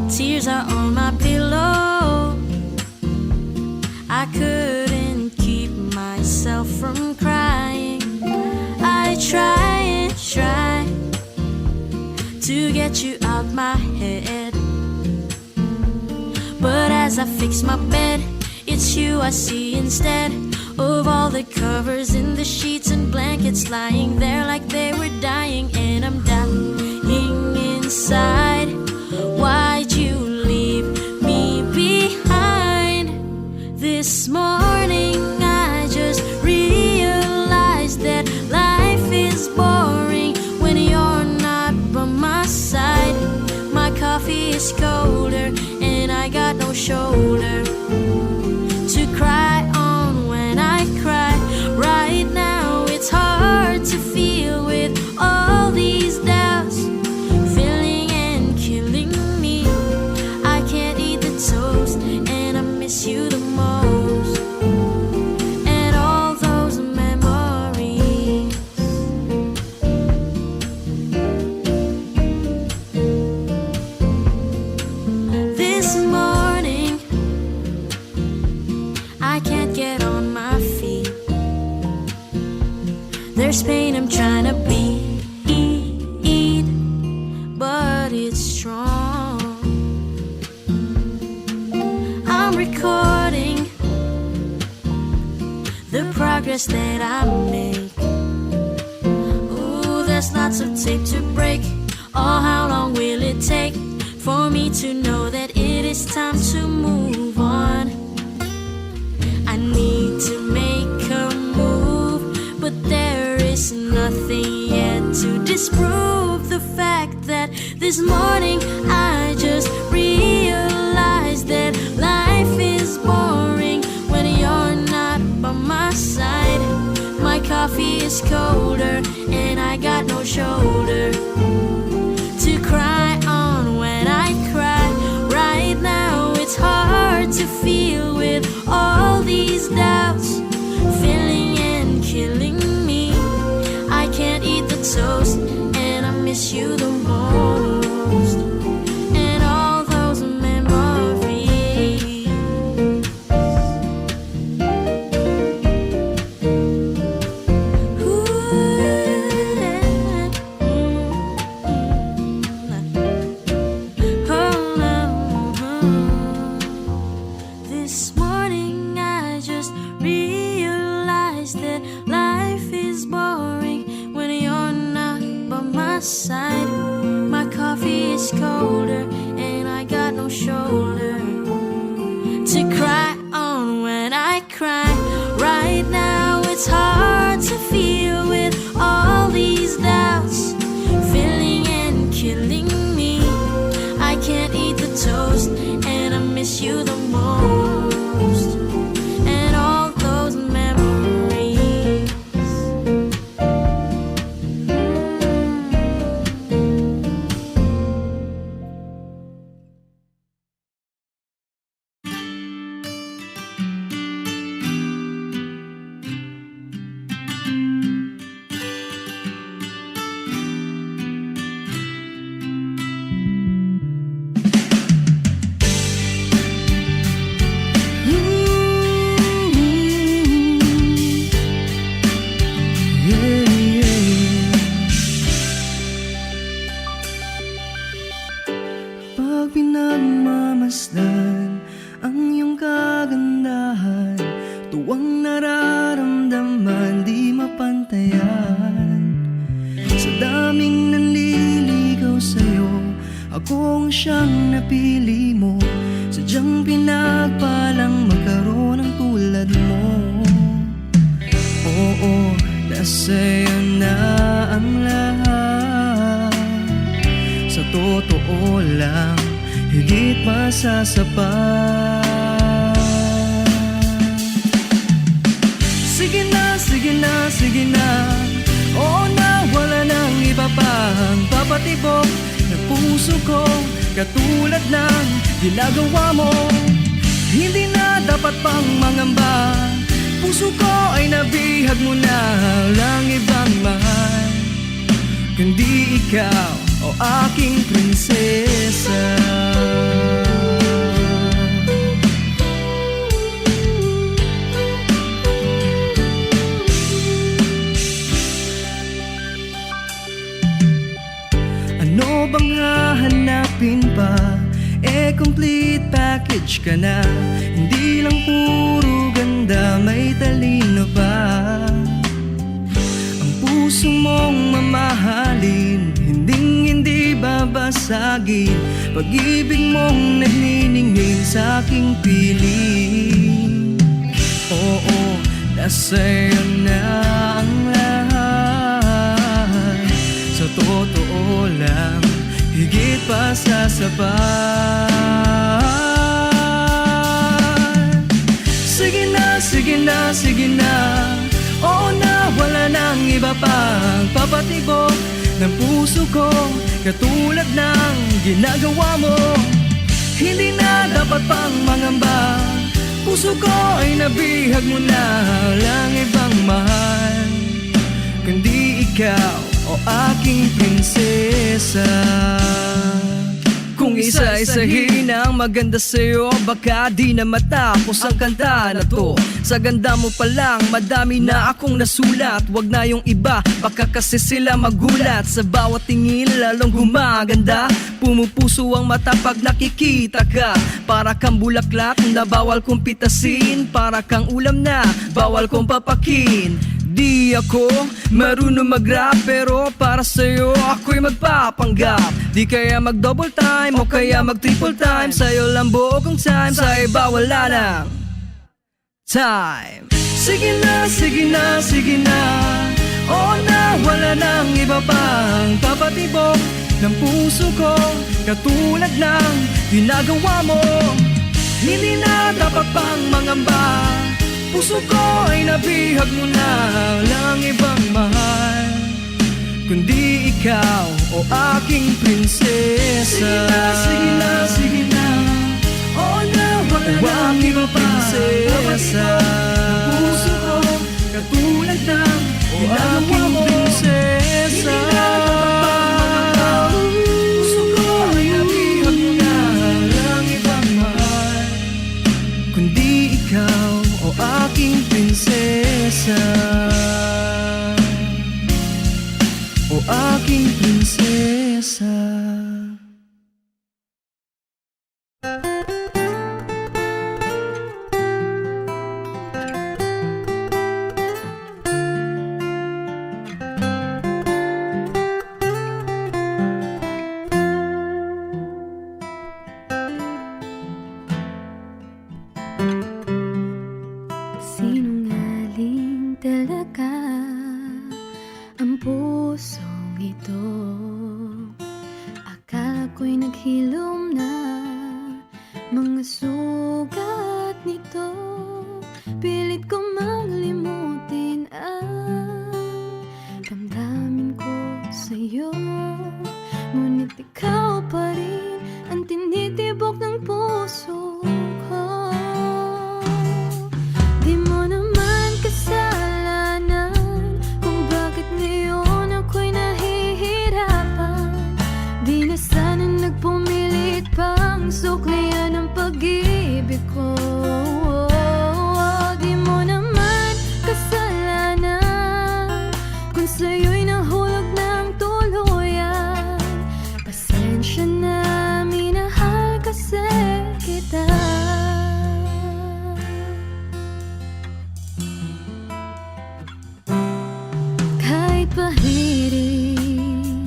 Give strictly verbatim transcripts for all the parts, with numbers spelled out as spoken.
Tears are on my pillow. I couldn't keep myself from crying. I try and try to get you out my head. But as I fix my bed, it's you I see instead of all the covers in the sheets and blankets lying there like they were dying. And I'm dying inside. Why'd you leave me behind? This morning I just realized that life is boring when you're not by my side. My coffee is colder and I got no shoulder to cry on when I cry. Right now it's hard to feel with all these doubts filling and killing me. I can't eat the toast and I miss you the most. And all those memories. This morning I can't get on my feet. There's pain I'm trying to beat, but it's strong. I'm recording the progress that I make. Ooh, there's lots of tape to break. Oh, how long will it take for me to know that it is time to move on? I need to make a move, but there is nothing yet to disprove the fact that this morning I just realized that life is boring when you're not by my side. My coffee is colder and I got no shoulder to cry on when I cry. Right now it's hard to feel with all these doubts filling and killing me. I can't eat the toast and I miss you the most. And all those memories. This morning I just realized that life is boring when you're not by my side. My coffee is colder and I got no shoulder to cry on when I cry. Right now it's hard to feel with all these doubts filling and killing me. I can't eat the toast and I miss you the most. And all those memories. Pag pinagmamasdan ang iyong kagandahan, tuwang nararamdaman, di mapantayan. Sa daming nanliligaw sa'yo, ako ang siyang napili mo. Sadyang pinagpalang magkaroon ng tulad mo. Oo, nasa'yo na ang lahat. Sa totoo lang, higit pa sa sapat. Sige na, sige na, sige na. Oo na, wala nang iba pang papatibok ng puso ko. Katulad ng ginagawa mo, hindi na dapat pang mangamba. Puso ko ay nabihag mo na, walang ibang mahal kundi ikaw, o aking prinsesa. Bang hahanapin pa? Eh, complete package ka na. Hindi lang puro ganda, may talino pa. Ang puso mong mamahalin, hinding-hindi babasagin. Pag-ibig mong nagniningning sa aking piling. Oo, nasa'yo na ang lahat. Sa totoo lang, higit pa sa sapat. Sige na, sige na, sige na. Oo na, wala nang iba pang papatibok ng puso ko, katulad ng ginagawa mo. Hindi na dapat pang mangamba. Puso ko ay nabihag mo na, lang ibang mahal, kundi ikaw, o aking prinsesa. Kung isa-isahin ang maganda sa'yo, baka di na matapos ang kanta na to. Sa ganda mo pa lang, madami na akong nasulat. Wag na yung iba, baka kasi sila magulat. Sa bawat tingin, lalong gumaganda. Pumupuso ang mata pag nakikita ka. Para kang bulaklak na bawal kong pitasin. Para kang ulam na bawal kong papakin. Di ako marunong mag-rap, pero para sa'yo ako'y magpapanggap. Di kaya mag-double time o kaya mag-triple time. Sa'yo lang buo kong time, sa iba wala nang time. Sige na, sige na, sige na. Oo na, wala nang iba pang papatibok ng puso ko, katulad ng ginagawa mo. Hindi na dapat pang mangamba. Puso ko ay nabihag mo na, lang ibang mahal, kundi ikaw, o aking prinsesa. Sige na, sige na, sige na. Oo na, wala O na aking iba pa. Prinsesa. Ang puso ko, katulad ng O ginagawa aking mo. Prinsesa. Hindi na dapat pang mangamba. Puso ko ay nabihag mo na, lang ibang mahal, kundi ikaw, o aking prinsesa. O aking prinsesa. Sinungaling talaga ang pusong ito. Akala ko'y naghilom na mga sugat nito. Pilit ko mang limutin ang damdamin ko sa'yo. Ngunit ikaw pa rin ang tinitibok ng puso ko. Di mo naman kasalanan kung bakit ngayon ako'y nahihirapan. Di na sana nagpumilit pang suklian ang pag-ibig ko. Di mo naman kasalanan kung sa'yo'y nahulog ng tuluyan. Pasensya na, minahal kasi kita. Kahit pahiring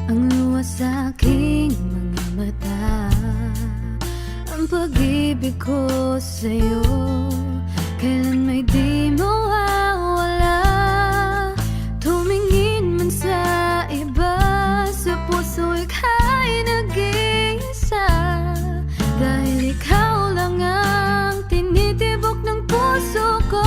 ang luha sa aking mga mata, ang pag-ibig ko sa'yo kailan may di mawawala. Tumingin man sa iba, sa puso ika'y nag-iisa. Dahil ikaw lang ang tinitibok ng puso ko.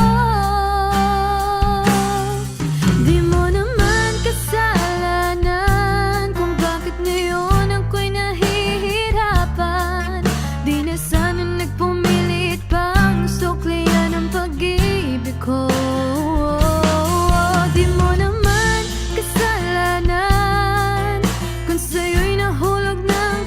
Di mo naman kasalanan kung bakit ngayon ako'y nahihirapan. Di na sana nagpumilit pang suklian ang pag-ibig ko. Di mo naman kasalanan kung sa'yo'y nahulog ng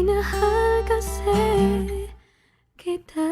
Mahal kasi kita.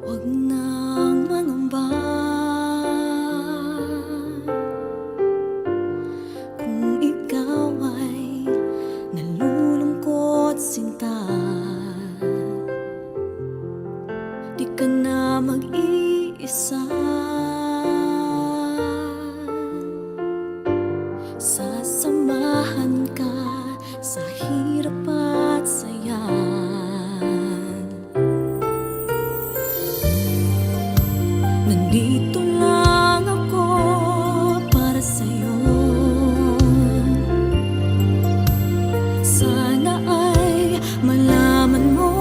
Wag nang mangamba kung ikaw ay nalulungkot, sinta. Di ka na mag-iisa. Sasamahan ka sa hirap at saya. Nandito lang ako para sa'yo. Sana ay malaman mo,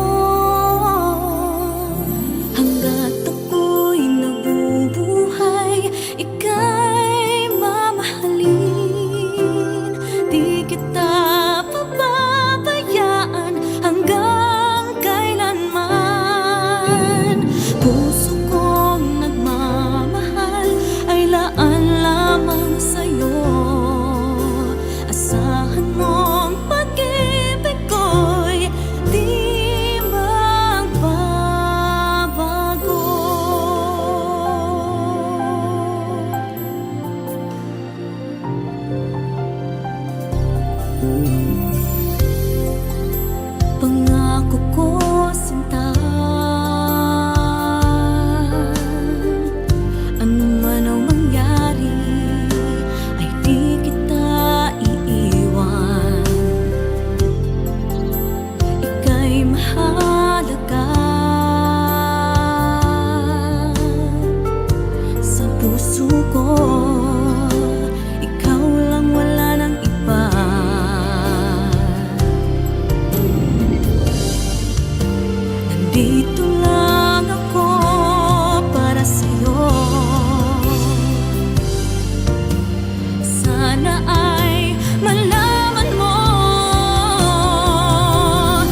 hanggat ako'y nabubuhay, ika'y mamahalin. Di kita pababayaan hanggang kailanman. Puso kong nagmamahal ay laan lamang sa'yo. Asahan mong pag-ibig ko'y di magbabago. Pangako ko, sinta, ano man ang mangyari, ay di kita iiwan. Ika'y mahalaga sa puso ko. Ikaw lang, wala nang iba. Nandito lang ako para sa'yo. Sana ay malaman mo,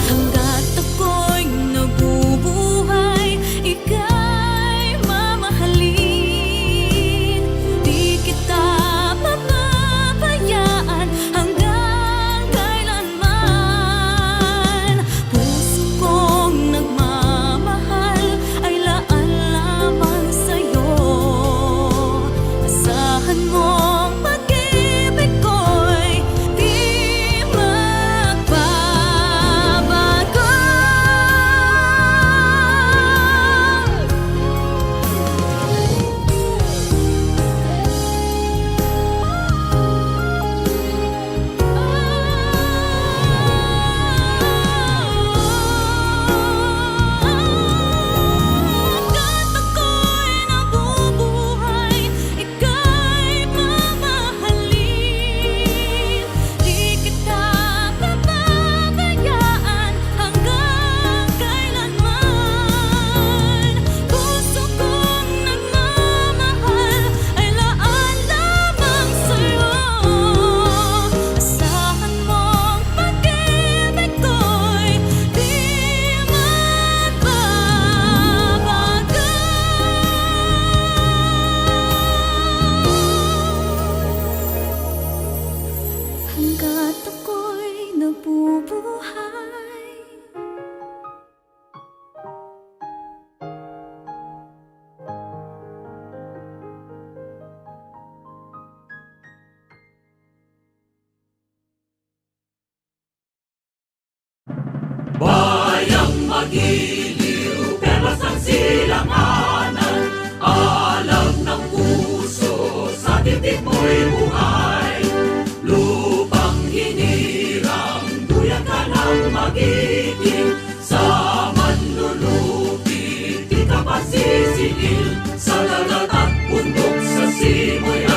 hanggat ako'y nabubuhay, ika'y mamahalin. Di kita pababayaan hanggang kailanman. Puso kong nagmamahal ay laan lamang sa'yo. Asahan mong pag-ibig ko'y di magbabago. Hanggat ako'y nabubuhay, ika'y mamahalin. Di kita pababayaan hanggang kailanman. Puso kong nagmamahal ay laan lamang sa'yo. Asahan mong pag-ibig ko'y di magbabago. Hanggat ako'y nabubuhay. Bayang magiliw, perlas ang silanganan, alam ng puso, sa titik mo'y buhay. Lupang hinirang, duyan ka nang magiting, sa manlulupi di ka pasisiil, sa dagat at bundok, sa simoy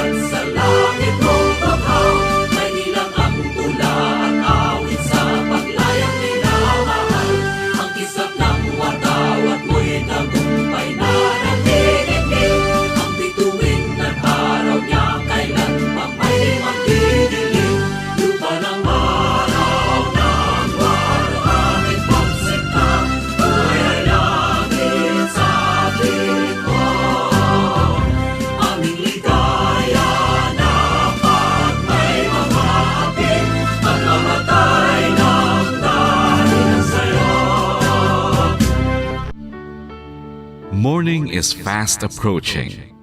is fast approaching.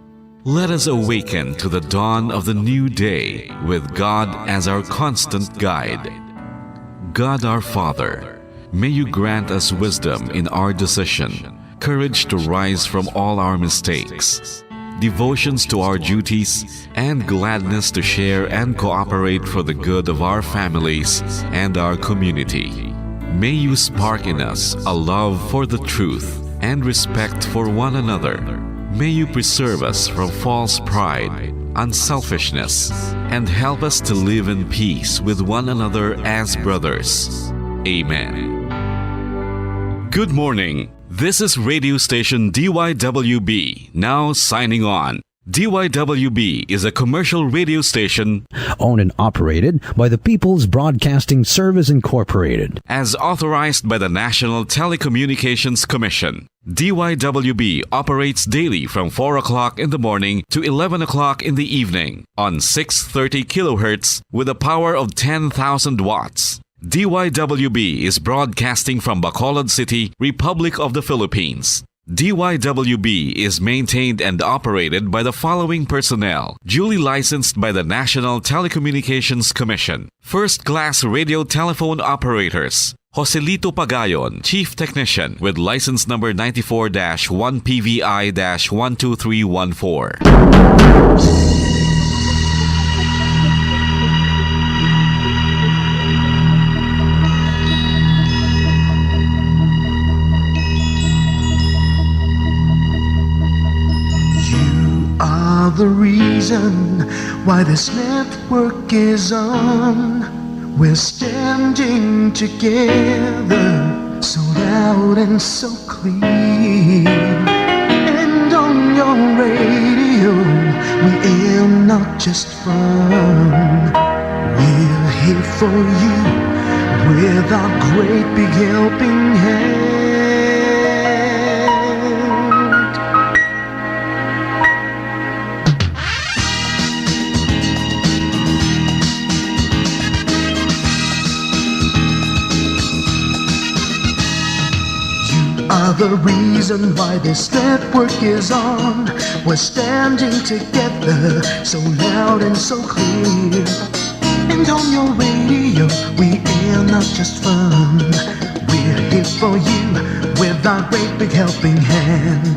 Let us awaken to the dawn of the new day with God as our constant guide. God our Father, may you grant us wisdom in our decision, courage to rise from all our mistakes, devotions to our duties, and gladness to share and cooperate for the good of our families and our community. May you spark in us a love for the truth and respect for one another. May you preserve us from false pride, unselfishness, and help us to live in peace with one another as brothers. Amen. Good morning. This is radio station D Y W B, now signing on. D Y W B is a commercial radio station owned and operated by the People's Broadcasting Service Incorporated. As authorized by the National Telecommunications Commission. D Y W B operates daily from four o'clock in the morning to eleven o'clock in the evening on six thirty kilohertz with a power of ten thousand watts. D Y W B is broadcasting from Bacolod City, Republic of the Philippines. D Y W B is maintained and operated by the following personnel, duly licensed by the National Telecommunications Commission. First-class radio telephone operators, Joselito Pagayon, Chief Technician, with license number ninety-four dash one P V I dash one two three one four. You are the reason why this network is on. We're standing together, so loud and so clear. And on your radio, we aim not just fun. We're here for you with our great big helping hand. You are the reason why this network is on. We're standing together, so loud and so clear. And on your radio, we air not just fun. We're here for you with our great big helping hand.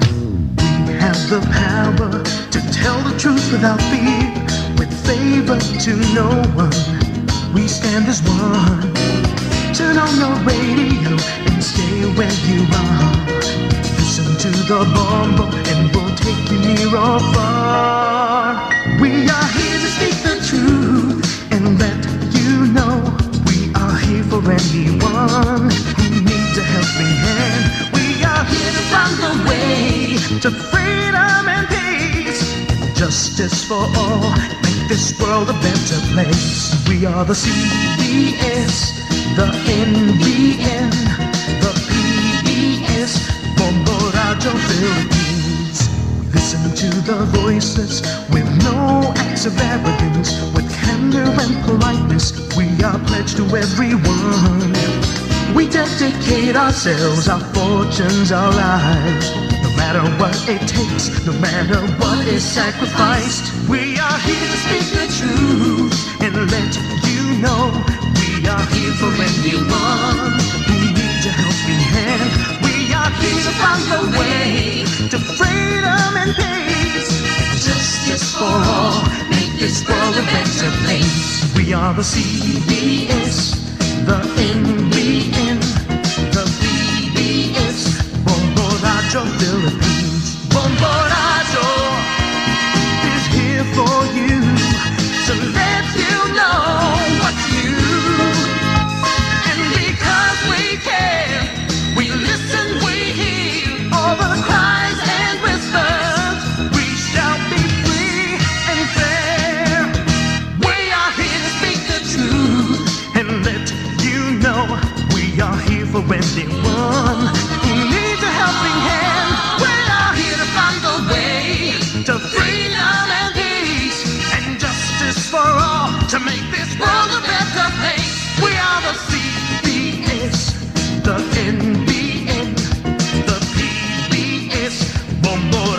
We have the power to tell the truth without fear, with favor to no one. We stand as one. Turn on your radio and stay where you are. Listen to the bombo and we'll take you near or far. We are here to speak the truth and let you know we are here for anyone who needs a helping hand. We are here to find the way to freedom and peace. Justice for all, make this world a better place. We are the C B S, the N B N, the P B S, Bombo Radyo Philippines. Listen to the voices with no acts of arrogance, with candor and politeness. We are pledged to everyone. We dedicate ourselves, our fortunes, our lives. No matter what it takes, no matter what is sacrificed, we are here to speak the truth and let you know we are here for anyone who needs a helping hand. We are here to find the way to freedom and peace. Justice for all, make this world a better place. We are the C B S, the N B N, the P B S, Bombo Radyo Philippines. Bombo Radyo is here for you to let you know what's new. And because we care, we listen, we hear all the cries and whispers. We shall be free and fair. We are here to speak the truth and let you know we are here for anyone who needs a helping hand. We are here to find the way to freedom and peace and justice for all to make this world a better place. We are the C B S, the N B N, the P B S, Bombo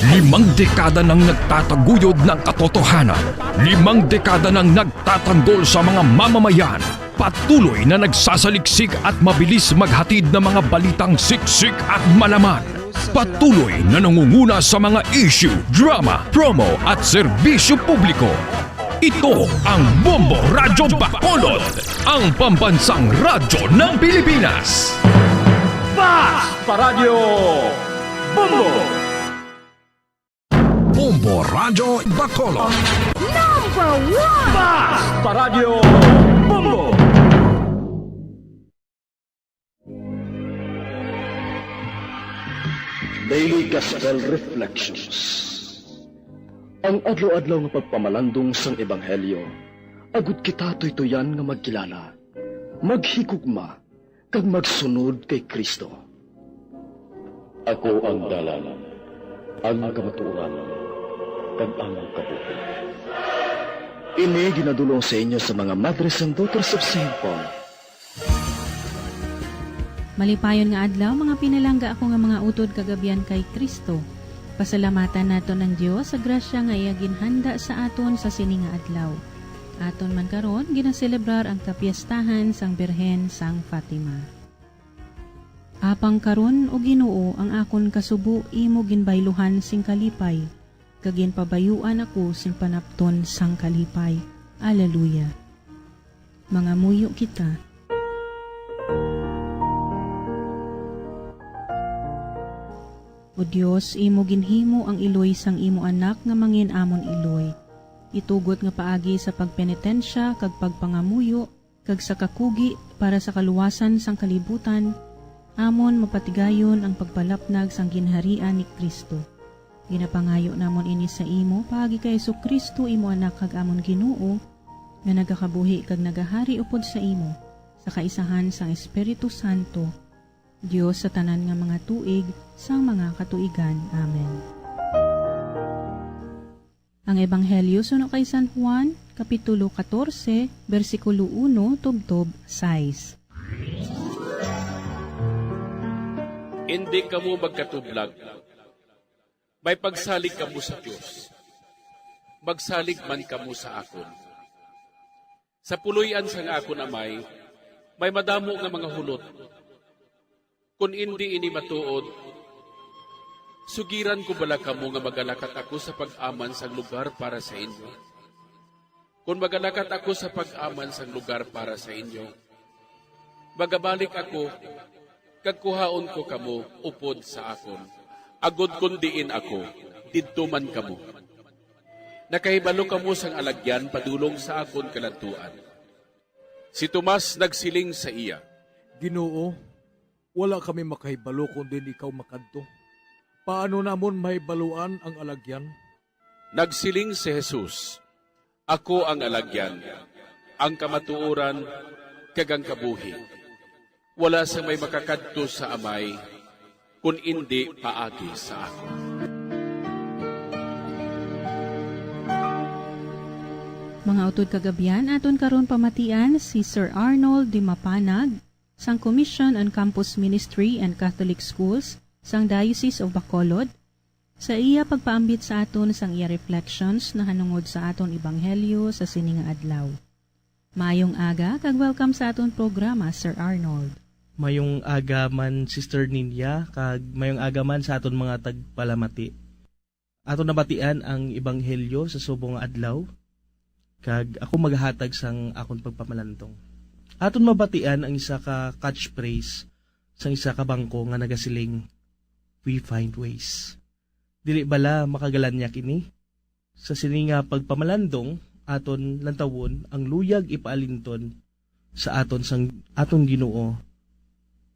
Limang dekada nang nagtataguyod ng katotohanan. Limang dekada nang nagtatanggol sa mga mamamayan. Patuloy na nagsasaliksik at mabilis maghatid ng mga balitang siksik at malaman. Patuloy na nangunguna sa mga issue, drama, promo at serbisyo publiko. Ito ang Bombo Radyo Bacolod, ang pambansang radyo ng Pilipinas. Fast Paradyo Bombo! Bombo Radyo Bacolod. Number one! Fast Paradyo Bombo! Daily Gospel Reflections. Ang adlaw-adlaw nga pagpamalandong sang Ebanghelyo, agud kita tuytuyan nga magkilala, maghigugma, kag magsunod kay Cristo. Ako ang dalan, ang kamatuoran, kag ang kabuhi. Ini ginadul-ong sa inyo sa mga Madres and Daughters of Saint Paul. Malipayon nga adlaw, mga pinalangga ako nga mga utod kag abyan kay Cristo. Pasalamatan naton ang Dios sa grasya nga iya ginhanda sa aton sa sini nga adlaw. Aton man karon ginaselebrar ang kapiestahan sang Birhen sang Fatima. Apang karon, O Ginoo, ang akon kasubo imo ginbayluhan sing kalipay, kag ginpabayuan ako sing panapton sang kalipay. Aleluya. Mangamuyo kita. O Dios, imo ginhimo ang iloy sang imo Anak nga mangin amon iloy. Itugot nga paagi sa pagpenitensya kag pagpangamuyo, kag sa kakugi para sa kaluwasan sang kalibutan, amon mapatigayon ang pagpalapnag sang ginharian ni Cristo. Ginapangayo namon ini sa imo paagi kay Jesu-Cristo, imo Anak kag amon Ginoo, nga nagakabuhi kag nagahari upod sa imo, sa kaisahan sang Espiritu Santo, Dios sa tanan nga mga tuig sang mga katuigan. Amen. Ang Ebanghelyo suno kay San Juan, Kapitulo katorse, bersikulo uno tubtob sais. Indi kamo magkatublag. May pagsalig kamo sa Dios. Magsalig man kamo sa akon. Sa puloy-an sang akon Amay, may madamo nga mga hulot. Kon indi ini matuod, sugiran ko bala kamo nga magalakat ako sa pag-aman sang lugar para sa inyo? Kon magalakat ako sa pag-aman sang lugar para sa inyo, magabalik ako, kag kuhaon ko kamo upod sa akon, agod kon diin ako, didto man kamo. Nakahibalo kamo sang alagyan padulong sa akon kaladtuan. Si Tomas nagsiling sa iya, "Ginoo, wala kami makahibalo kon diin ikaw makadto. Paano namon mahibaluan ang alagyan?" Nagsiling si Jesus, "Ako ang alagyan, ang kamatuoran, kag ang kabuhi. Wala sang may makakadto sa Amay, kun indi paagi sa akon." Mga utod kag abyan, aton karon pamatian si Sir Arnold Dimapanag sang Commission on Campus Ministry and Catholic Schools sang Diocese of Bacolod, sa iya pagpaambit sa aton sang iya reflections nahanungod sa aton ebanghelyo sa sini nga adlaw. Maayong aga kag welcome sa aton programa, Sir Arnold. Mayong aga man, Sister Ninia, kag mayong aga man sa aton mga tagpalamati. Aton nabatian ang ebanghelyo sa subong nga adlaw, kag ako maghatag sang akon pagpamalandong. Aton mabatian ang isa ka catchphrase sang isa ka bangko nga nagasiling, "We find ways." Dili bala makagalanyak ini? Sa sini nga pagpamalandong, aton lantawon ang luyag ipaalinton sa aton sang aton Ginoo,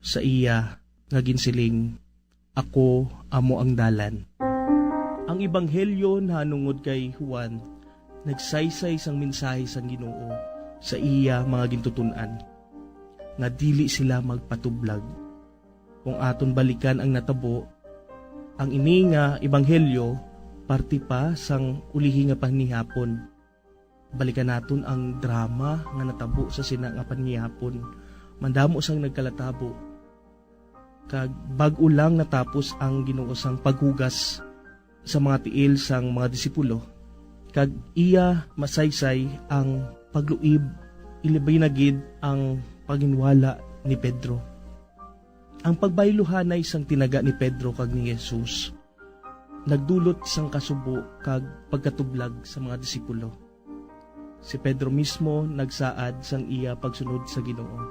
sa iya nga ginsiling, "Ako amo ang dalan." Ang ebanghelyo nahanungod kay Juan nagsaysay sang mensahe sang Ginoo sa iya mga gintuton-an, nga dili sila magpatublag. Kung aton balikan ang natabo, ang ini nga ebanghelyo parte pa sang ulihi nga panihapon. Balikan naton ang drama nga natabo sa sina nga panihapon. Madamo sang nagkalatabo, kag bag-o lang natapos ang Ginoo sang paghugas sa mga tiil sang mga disipulo, kag iya masaysay ang pagluib, ilabi na gid ang panginwala ni Pedro. Ang pagbayluhanay sang tinaga ni Pedro kag ni Jesus nagdulot sang kasubo kag pagkatublag sa mga disipulo. Si Pedro mismo nagsaad sang iya pagsunod sa Ginoo.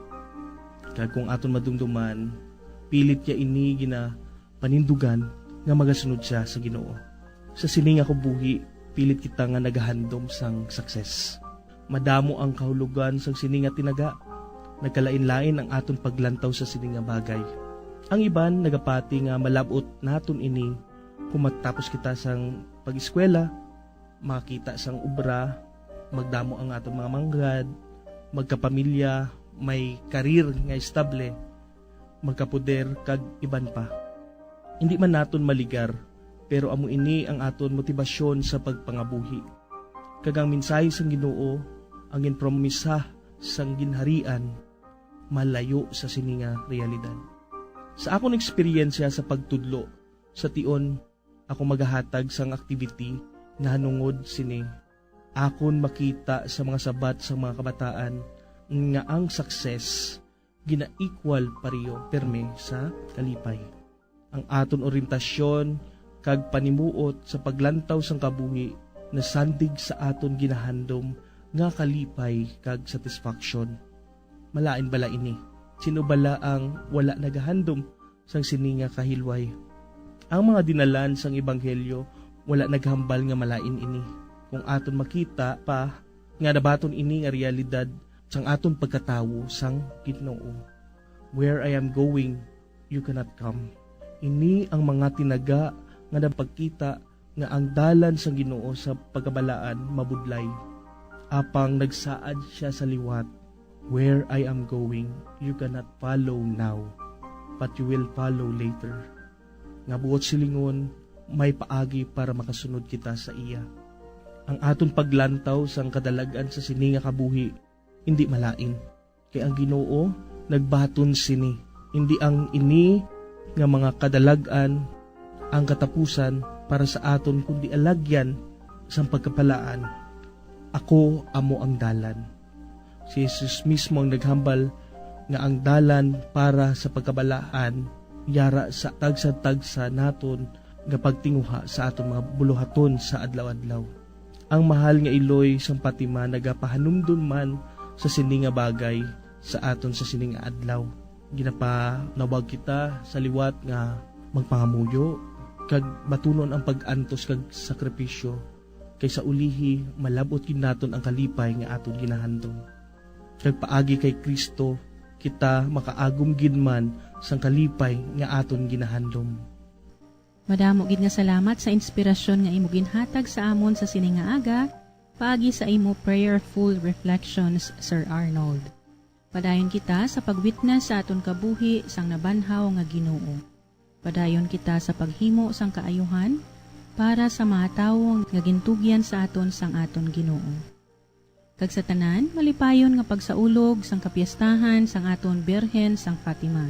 Kag kung aton madumduman, pilit niya ini ginapanindugan nga magasunod sia sa Ginoo. Sa sini nga kabuhi, pilit kita nga nagahandom sang success. Madamo ang kahulogan sang sini nga tinaga. Nagkalain-lain ang aton paglantaw sa sini nga bagay. Ang iban nagapati nga malab-ot naton ini kung magtapos kita sang pag-eskwela, makakita sang obra, magdamo ang aton mga manggad, magkapamilya, may karir nga estable, magkapoder, kag iban pa. Hindi man naton maligar, pero amo ini ang aton motibasyon sa pagpangabuhi. Kag ang mensahe sang Ginoo, ang ginpromisa sang Ginharian, malayo sa sini nga realidad. Sa akon eksperyensya sa pagtudlo, sa tion ako magahatag sang activity nahanungod sini. Akon makita sa mga sabat sang mga kabataan nga ang success gina-equal pareho perme sa kalipay. Ang aton orientasyon kag panimuot sa paglantaw sang kabuhi nasandig sa aton ginahandom nga kalipay kag satisfaction. Malain bala ini? Sino bala ang wala nagahandom sang sini nga kahilway? Ang mga dinalan sang ebanghelyo wala naghambal nga malain ini. Kung aton makita pa nga nabaton ini nga realidad sang aton pagkatawo sang Ginoo, "Where I am going, you cannot come." Ini ang mga tinaga nga nagpakita nga ang dalan sang Ginoo sa pagkabalaan mabudlay. Apang nagsaad sia sa liwat, "Where I am going, you cannot follow now, but you will follow later." Nga buot silingon, may paagi para makasunod kita sa iya. Ang aton paglantaw sang kadalag-an sa sini nga kabuhi hindi malain, kay ang Ginoo nagbaton sini. Indi ang ini nga mga kadalag-an ang katapusan para sa aton, kundi alagyan sang pagkabalaan. "Ako amo ang dalan." Si Jesus mismo ang naghambal nga ang dalan para sa pagkabalaan yara sa tagsa-tagsa naton nga pagtinguha sa aton mga buluhaton sa adlaw-adlaw. Ang mahal nga iloy sang Fatima nagapahanumdom man sa sini nga bagay sa aton sa sini nga adlaw. Ginapanawag kita sa liwat nga magpangamuyo kag batunon ang pag-antos kag sakripisyo, kay sa ulihi malab-ot gid naton ang kalipay nga aton ginahandom. Kag paagi kay Cristo, kita makaagom gid man sang kalipay nga aton ginahandom. Madamo gid nga salamat sa inspirasyon nga imo ginhatag sa amon sa sini nga aga, paagi sa imo prayerful reflections, Sir Arnold. Padayon kita sa pagwitness sa aton kabuhi sang nabanhaw nga Ginoo. Padayon kita sa paghimo sang kaayuhan para sa mga tawo nga gintugyan sa aton sang aton Ginoo. Kag sa tanan, malipayon nga pagsaulog sang kapiestahan sang aton Birhen sang Fatima.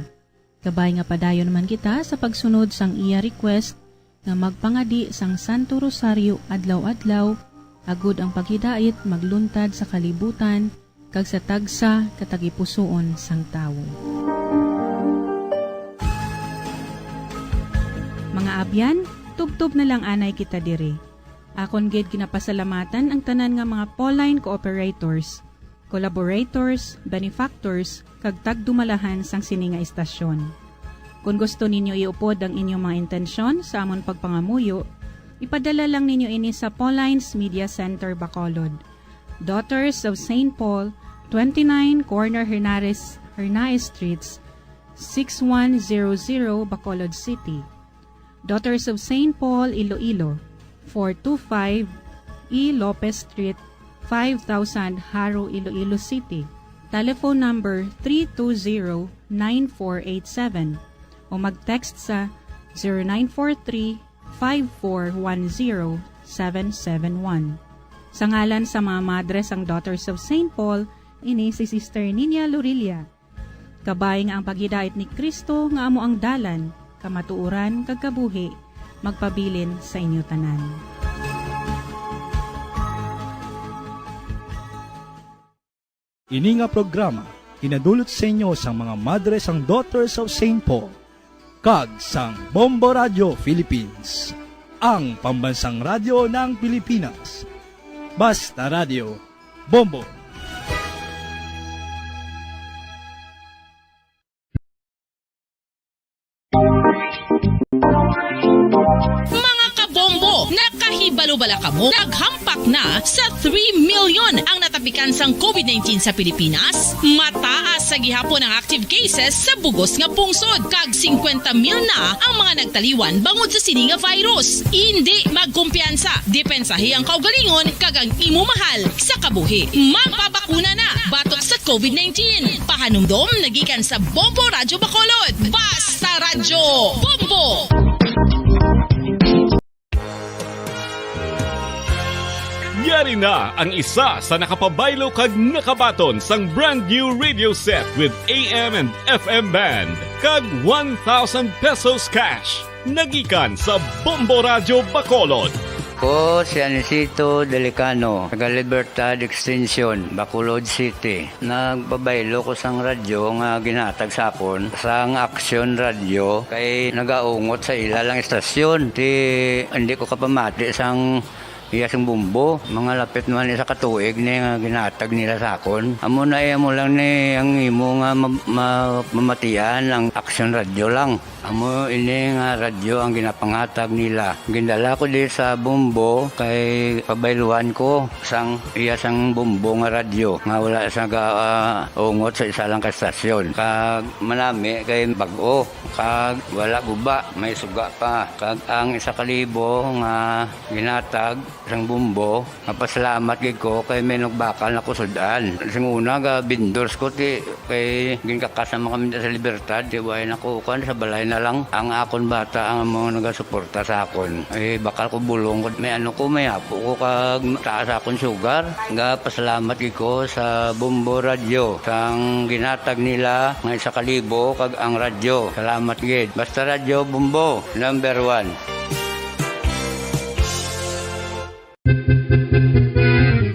Kabay nga padayon man kita sa pagsunod sang iya request nga magpangadi sang Santo Rosario adlaw-adlaw, agud ang paghidait magluntad sa kalibutan kag sa tagsa ka tagipusoon sang tawo. Mga abyan, tubtob na lang anay kita diri. Akon gid ginapasalamatan ang tanan nga mga Pauline cooperators, collaborators, benefactors, kag tagdumalahan sang sini nga istasyon. Kon gusto ninyo iupod ang inyong mga intensyon sa amon pagpangamuyo, ipadala lang ninyo ini sa Pauline's Media Center, Bacolod, Daughters of Saint Paul, twenty-nine Corner Hernares, Hernaez Streets, six one zero zero, Bacolod City. Daughters of Saint Paul, Iloilo, four two five E Lopez Street, five thousand, Jaro, Iloilo City. Telephone number three two zero, nine four eight seven o mag-text sa zero nine four three, five four one zero, seven seven one. Sa ngalan sa mga madre sang Daughters of Saint Paul, ini si Sister Nina Lorilla. Kabay nga ang paghidait ni Cristo nga amo ang dalan, kamatuoran, kag kabuhi, magpabilin sa inyo tanan. Ini nga programa ginadulot sa inyo sang mga madre sang Daughters of Saint Paul kag sang Bombo Radio Philippines, ang pambansang radyo ng Pilipinas. Basta Radio, Bombo! Mga kabombo, nakahibalo bala kamo? Naghampak na sa three million ang natapikan sang covid nineteen sa Pilipinas. Mataas sa gihapon ang active cases sa bugos nga pungsod, kag singkwenta mil na ang mga nagtaliwan bangod sa sini nga virus. Indi magkumpiyansa, depensahi ang kaugalingon kag ang imo mahal sa kabuhi. Magpabakuna na batok sa covid nineteen. Pahanumdom na gikan sa Bombo Radyo Bacolod. Basta Radyo Bombo! Yari na ang isa sa nakapabaylo kag nakabaton sang brand new radio set with A M and F M band kag one thousand pesos cash. Nagikan sa Bombo Radyo Bacolod. Ko si Anisito Delicano, taga Libertad Extension, Bacolod City. Nagpabaylo ko sang radyo nga ginhatag sa akon sang Action Radio kay nagaungot sa ila lang istasyon. Ti, hindi ko kapamati sang iya sing bumbo. Mga lapit naman isa ka tuig ni nga ginhatag nila sa akon. Amo na, eh, amo lang ni ang imo nga ma-, ma-, mamatian ang Action Radio lang. Amo ini nga radyo ang ginapanghatag nila. Gindala ko di sa Bombo kay pabayluhan ko sang iya sang Bombo nga radyo nga wala sa ga, ah, ungot sa isa lang ka stasyon. Kag manami kay bag-o, kag wala guba, may suga pa. Kag ang isa ka libo nga ginhatag sang Bombo, mapasalamat gid ko kay may nagbakal na ko sud-an. Sing una, ga vendors ko, ti, kay ginkakas naman kami sa Libertad, ti, way na ko, kuwan, sa balay na lang. Ang akon bata ang mga nagasuporta sa akon. Eh, bakal ko bulong ko, may ano ko, may apo ko, kag taas akon sugar. Ga pasalamat gid ko sa Bombo Radyo, sang ginhatag nila nga isa ka libo, kag ang radyo. Salamat gid. Basta Radyo Bombo, number one.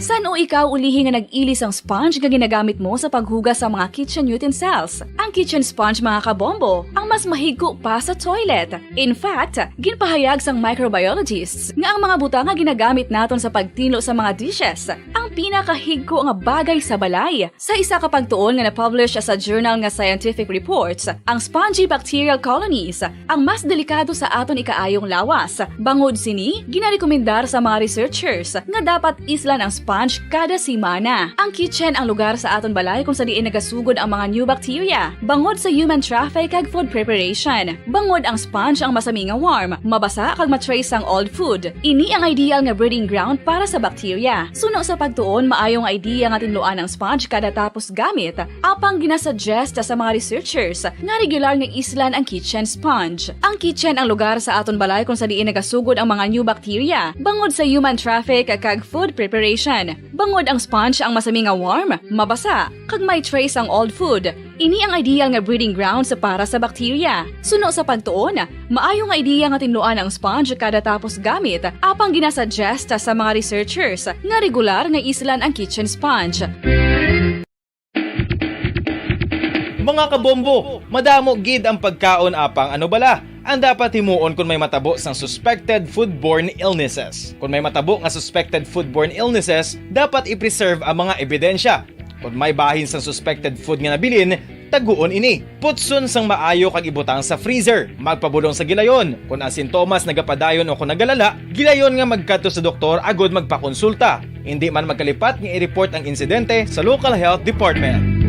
San-o ikaw ulihi nga nag-ili sang sponge nga ginagamit mo sa paghugas sa mga kitchen utensils? Ang kitchen sponge, mga kabombo, ang mas mahigko pa sa toilet. In fact, ginpahayag sang microbiologists nga ang mga butang nga ginagamit naton sa pagtinlo sa mga dishes ang pinakahigko nga bagay sa balay. Sa isa ka pagtuon nga na-publish sa journal nga Scientific Reports, ang spongy bacterial colonies ang mas delikado sa aton ikaayong lawas. Bangod sini, ginarekomendar sa mga researchers nga dapat islan ang sponge kada semana. Ang kitchen ang lugar sa aton balay kung sa diin nagasugod ang mga new bacteria, bangod sa human traffic kag food preparation. Bangod ang sponge ang masami nga warm, mabasa kag ma-trace sang old food. Ini ang ideal nga breeding ground para sa bacteria. Suno sa pagtuon, maayo nga idea nga tinluan ang sponge kada tapos gamit, apang ginasuggest sa mga researchers nga regular nga islan ang kitchen sponge. Ang kitchen ang lugar sa aton balay kung sa diin nagasugod ang mga new bacteria, bangod sa human traffic kag food preparation. Bangod ang sponge ang masami nga warm, mabasa, kag may trace ang old food. Ini ang ideal nga breeding grounds para sa bacteria. Suno sa pagtuon, maayo nga idea nga tinluan ang sponge kada tapos gamit, apang ginasuggest sa mga researchers nga regular nga islan ang kitchen sponge. Mga kabombo, madamo gid ang pagkaon, apang ano bala ang dapat himuon kon may matabo sang suspected foodborne illnesses? Kon may matabo nga suspected foodborne illnesses, dapat i-preserve ang mga ebidensya. Kon may bahin sang suspected food nga nabilin, taguon ini. Putson sang maayo kag ibutang sa freezer. Magpabulong sa gilayon. Kon ang sintomas nagapadayon o kon nagalala, gilayon nga magkadto sa doktor agud magpakonsulta. Indi man magkalipat nga i-report ang insidente sa local health department.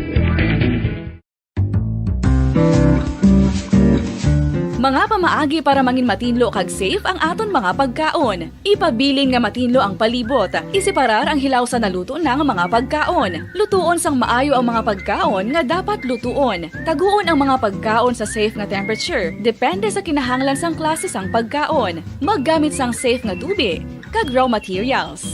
Mga pamaagi para mangin matinlo kag safe ang aton mga pagkaon. Ipabilin nga matinlo ang palibot. Iseparar ang hilaw sa naluto na nga mga pagkaon. Lutuon sang maayo ang mga pagkaon nga dapat lutuon. Taguon ang mga pagkaon sa safe nga temperature, depende sa kinahanglan sang klase sang pagkaon. Maggamit sang safe nga tubi kag raw materials.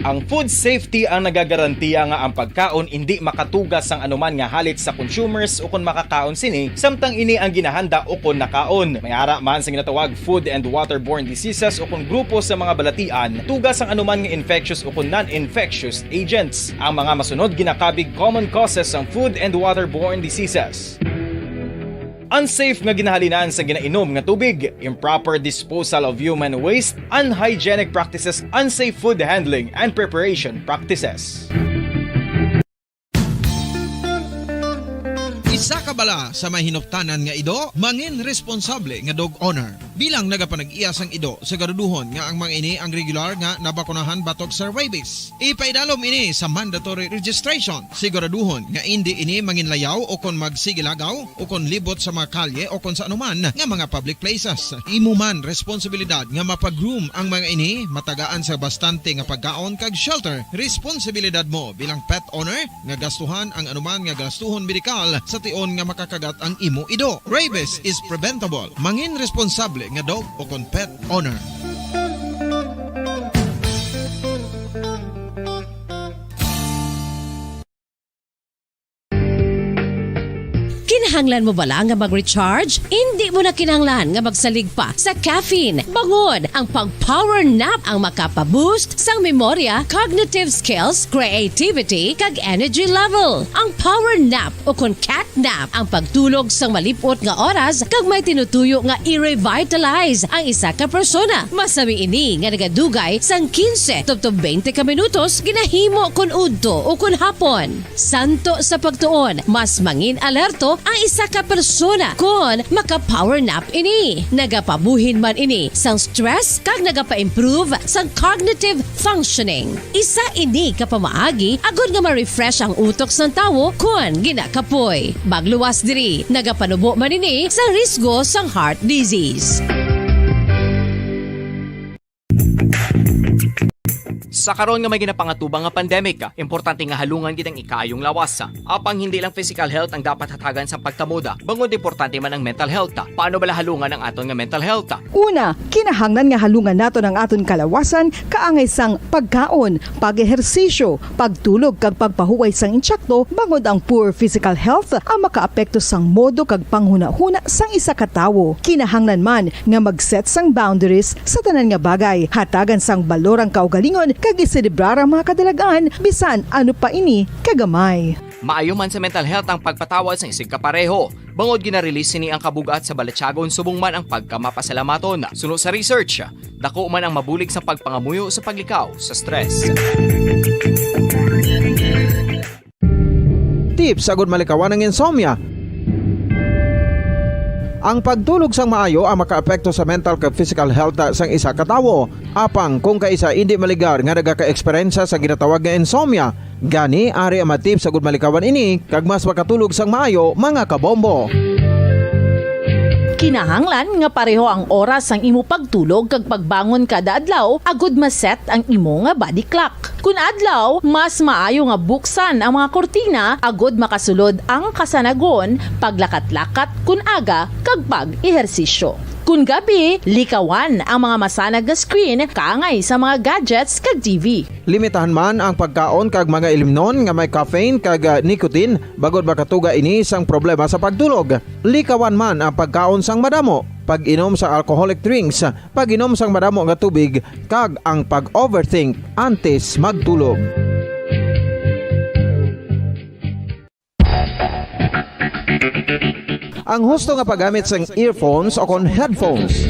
Ang food safety ang nagagarantiya nga ang pagkaon indi makatuga sang anuman nga halit sa consumers ukon makakaon sini, samtang ini ang ginahanda ukon nakaon. May ara man sa ginatawag food and waterborne diseases ukon grupo sa mga balatian, tuga sang anuman nga infectious ukon non-infectious agents. Ang mga masunod ginakabig common causes sang food and waterborne diseases. Unsafe nga ginahalinan sa ginainom nga tubig, improper disposal of human waste, unhygienic practices, unsafe food handling, and preparation practices. Isa ka bala sa may hinuptanan nga ido, mangin responsable nga dog owner. Bilang nagapanag-iya sang ido, siguraduhon nga ang mga ini ang regular nga nabakunahan batok sa rabies. Ipaidalom ini sa mandatory registration. Siguraduhon nga indi ini manginlayaw o kon magsigilagaw o kon libot sa mga kalye o kon sa anuman nga mga public places. Imo man responsibilidad nga mapa-groom ang mga ini, matagaan sa bastante nga pagkaon kag shelter. Responsibilidad mo bilang pet owner nga gastuhan ang anuman nga gastuhon medikal sa tion nga makakagat ang imo ido. Rabies is preventable. Mangin responsable nga dog o kon pet owner. Kinahanglan mo bala nga mag-recharge? Indi mo na kinahanglan nga magsalig pa sa caffeine. Bangod ang pag-power nap ang makapa-boost sang memorya, cognitive skills, creativity, kag energy level. Ang power nap o kon cat nap ang pagtulog sang malip-ot nga oras kag may tinutuyo nga i-revitalize ang isa ka persona. Masami ini nga nagadugay sang quince tubtob twenty ka minutos ginahimo kon udto o kon hapon. Santo sa pagtuon, mas mangin alerto ang isa ka persona kon maka-power nap ini. Nagapabuhin man ini sang stress kag nagapa-improve sang cognitive functioning. Isa ini ka pamaagi agod nga ma-refresh ang utok sang tawo kon ginakapoy. Magluwas diri, nagapanubo man ini sang risgo sang heart disease. Sa karon nga may ginapangatubang nga pandemic, importante nga halungan gid ang ikaayong lawas. Apang hindi lang physical health ang dapat hatagan sang pagtamod, bangod importante man ang mental health. Paano bala halungan ang aton nga mental health? Una, kinahanglan nga halungan naton ang aton kalawasan kaangay sang pagkaon, pag-ehersisyo, pagtulog kag pagpahuway sang insakto, bangod ang poor physical health ang makaapekto sang modo kag panghunahuna sang isa ka tawo. Kinahanglan man nga mag-set sang boundaries sa tanan nga bagay, hatagan sang balor ang kaugalingon kag iselebrar ang mga kadalag-an bisan ano pa ini kagamay. Maayo man sa mental health ang pagpatawad sang isigkapareho, bangod gina-release sini ang kabug-at sa balatyagon subong man ang pagkamapasalamaton. Suno sa research, dako man ang mabulig sa pagpangamuyo sa paglikaw sa stress. Tips agud malikawan ang insomnia. Ang pagtulog sang maayo ang makaapekto sa mental kag physical health sang isa ka tawo. Apang kung kaisa indi maligar nga nagaka-eksperyensya sa ginatawag nga insomnia, gani ari ang mga tips agud malikawan ini kag mas makatulog sang maayo, mga kabombo. Kinahanglan nga pareho ang oras sang imo pagtulog kag pagbangon kada adlaw agud ma-set ang imo nga body clock. Kun adlaw, mas maayo nga buksan ang mga kurtina agud makasulod ang kasanagon, paglakat-lakat kun aga, kag pag-ehersisyo. Kun gabi, likawan ang mga masanag nga screen kaangay sa mga gadgets kag T V. Limitahan man ang pagkaon kag mga ilimnon nga may caffeine kag, ah, nicotine, bangod makatuga ini sang problema sa pagtulog. Likawan man ang pagkaon sang madamo, pag-inom sa alcoholic drinks, pag-inom sang madamo nga tubig, kag ang pag-overthink antes magtulog. Ang husto nga paggamit sang earphones o kon headphones.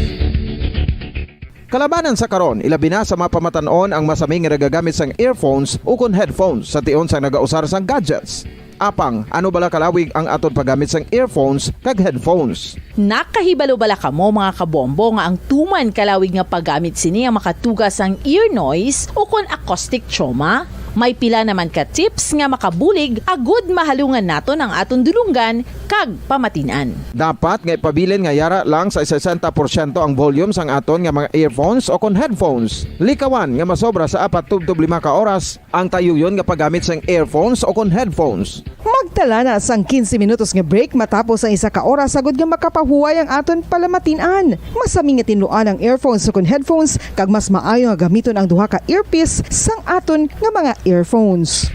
Kalabanan sa karon, ilabi na sa mga pamatan-on ang masami nga nagagamit sang earphones o kon headphones sa tion sang nagausar sang gadgets. Apang, ano bala kalawig ang aton paggamit sang earphones kag headphones? Nakahibalo bala kamo, mga kabombo, nga ang tuman kalawig nga paggamit sini ang makatuga sang ear noise o kon acoustic trauma? May pila naman ka tips nga makabulig agud mahalungan naton ang aton dulonggan kag pamatin-an. Dapat nga ipabilin nga yara lang sa sesenta porsyento ang volume sang aton nga mga earphones o kon headphones. Likawan nga masobra sa apat tubtob lima ka oras ang tayuyon nga paggamit sang earphones o kon headphones. Mag- Tala na sang quince minutos nga break matapos ang isa ka oras, agod nga makapahuway ang aton palamatin-an. Masami nga tinluan ang earphones ukon headphones, kag mas maayo nga gamiton ang duha ka earpiece sang aton nga mga earphones.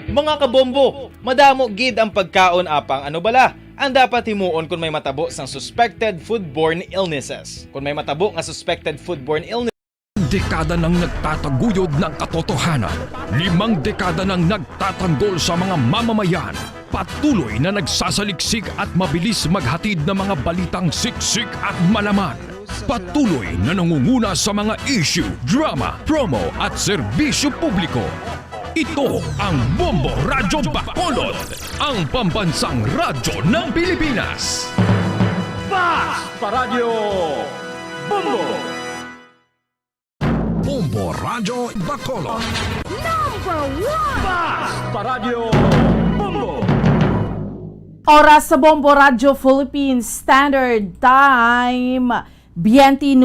Mga kabombo, madamo gid ang pagkaon, apang ano bala ang dapat himuon kon may matabo sang suspected foodborne illnesses? Kon may matabo nga suspected foodborne illness, Dekada nang nagtataguyod ng katotohanan. Limang dekada nang nagtatanggol sa mga mamamayan. Patuloy na nagsasaliksik at mabilis maghatid ng mga balitang siksik at malaman. Patuloy na nangunguna sa mga issue, drama, promo at serbisyo publiko. Ito ang Bombo Radyo Bacolod, ang pambansang radyo ng Pilipinas. Fast Paradyo Bombo! Bombo Radyo Bacolod. Number one! Fast Paradyo Bombo! Oras sa Bombo Radyo Philippines Standard Time, twenty